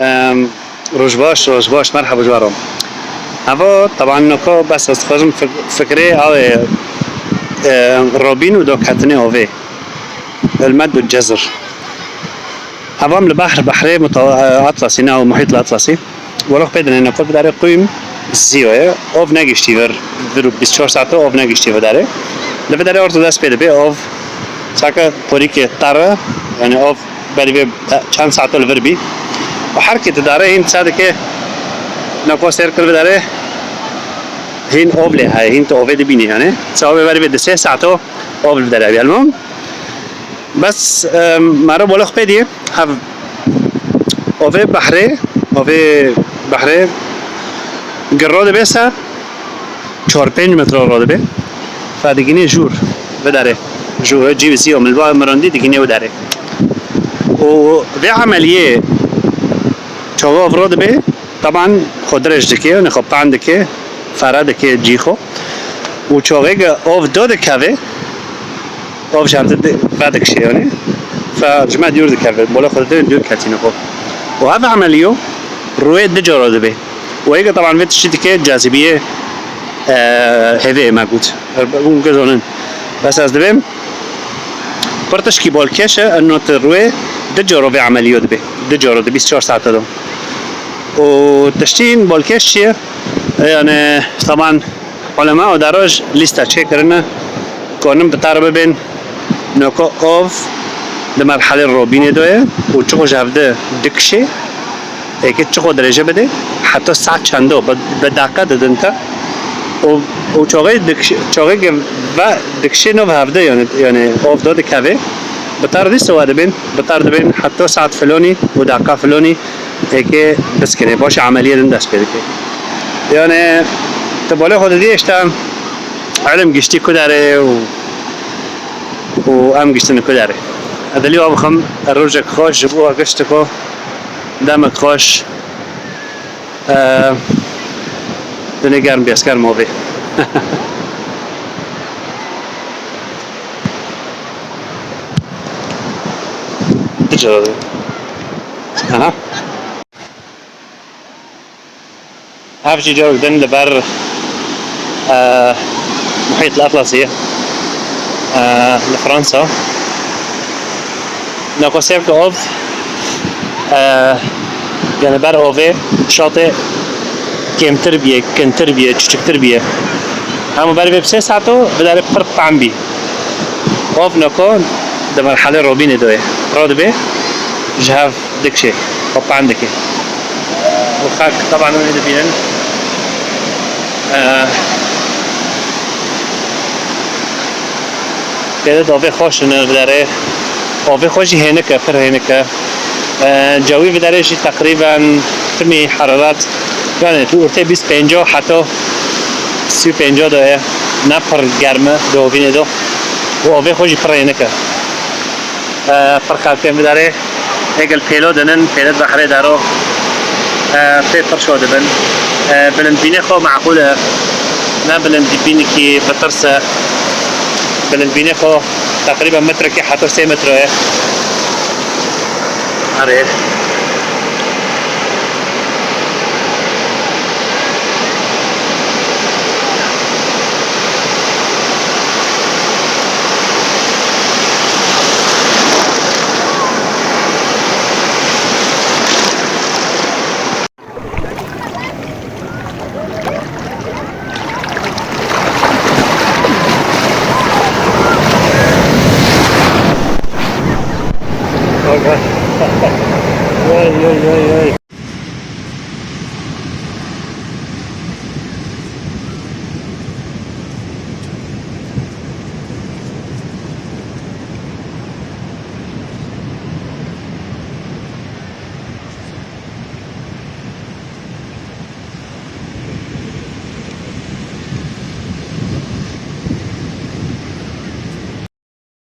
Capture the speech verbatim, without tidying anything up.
Em, roj baş, roj baş, merhaba ji we re. Heva, teban noko bes ez dixwazim fik-, fikrê avê, em, robîn û doketinê ovê. El-med û cezir. Heva em li behr, behrê muta-, e, Atlasî, nav Muhît Atlasî. Welo pê dinê noko bidarê quyim zîyo ye. Ov negiştî vir, vir û bîst çar saeto ov negiştî vidarê. Li vidarê orta dest pê dibe ov. Çaka porîkê tar e, yani ov berî vê çend saeto li vir bî. Û her kê tu dare hîn ça dike, nako sêr kir bidare, hîn ov lê heye, hîn tu ovê dibînî yani. Ça ovê berî vê di sê saeto ov li dere bî. Elmam, bes, em, mero bolox pê diye, hev ovê behrê, ovê behrê giro dibe ser, çar pênc metre ro dibe. Fe digînê jûr, vidarê. Jûr, cî zîyo, milba mirandî digînê vidarê. Û vê emeliyê çawa ro dibe, teban xwe dirêj dike, yani xwe pan dike, fera dike cî xwe. Û çaxê ke ov do dikeve, ov ji hev di-, vedikşe yani. Fe ji me dûr dikeve, bola xwe dide dûr ketîne xwe. Û ev emeliyo rûyê du cara dibe. Û hêga teban vê tiştî dike cazibiyê, e, hêvê me got. Hûn ke zanin. Bes ez dibêm, pir tişkî balkêş e, eno tu rûyê du cara vê emeliyo dibe. Du cara di bîst çar saete de. Û tiştîn balkêş çi ye? Yani, teban, Ulema û daroj lîsta çêkirine, konin bi tar bibên, noko ov di merhelê robînê de ye û çiqo ji hevde dikişê, êkê çiqo dirêje bide, heta saet çendo, bi, bi deqe didin te. Û, û çaxê dikişê, çaxê ke ve dikişê nov hevde, yani, yani ov do dikeve, bi tar dî sewa dibên, bi tar dibên, heta saet filonî û deqa filonî, êkê biskirê, baş emeliyê din dest pê dike. Yani, tu balê xwe didî, işte, ilim giştî ku derê û, û em giştin ku derê. Ez dilî wa bixim, rojek xweş ji bo giştiko, demek xweş, e, dinê germ bê, ez germ ovê. Dicara. Aha. Ev jî carok din li ber, e, Muhît Atlasî, e, li Fransa. Nako sêr ke ov, e, yani ber ovê şatê kêmtir biye, kintir biye, çiçiktir biye. Hema ber vê bi sê saeto bidare pir pem bî. Ov nako di merhelê robînê de ye. Radibe ji hev dikişê, xwe pan dike. Û xelk teban wê dibînin. Eh, pêde dovê xweş in li derê. Ovê xwe jî hênik e, pir hênik e. Eh, cewî vê derê jî teqrîben timî heraret, yani tu ortê bîst pênca heta sî û pênca de ye. Ne pir germ e di hovînê de. Û ovê xwe jî pir hênik e. Eh, pir xelkên vê derê. Êgil pêlo dinin, pêlê behrê dero, e, pê pir şo dibin. E, bilindbînê xwe meqûl e. Ne bilindbînekî bi tirs e. Bilindbînê xwe teqrîben metrekî heta sê metro ye. Erê. Oy, oy, oy, oy.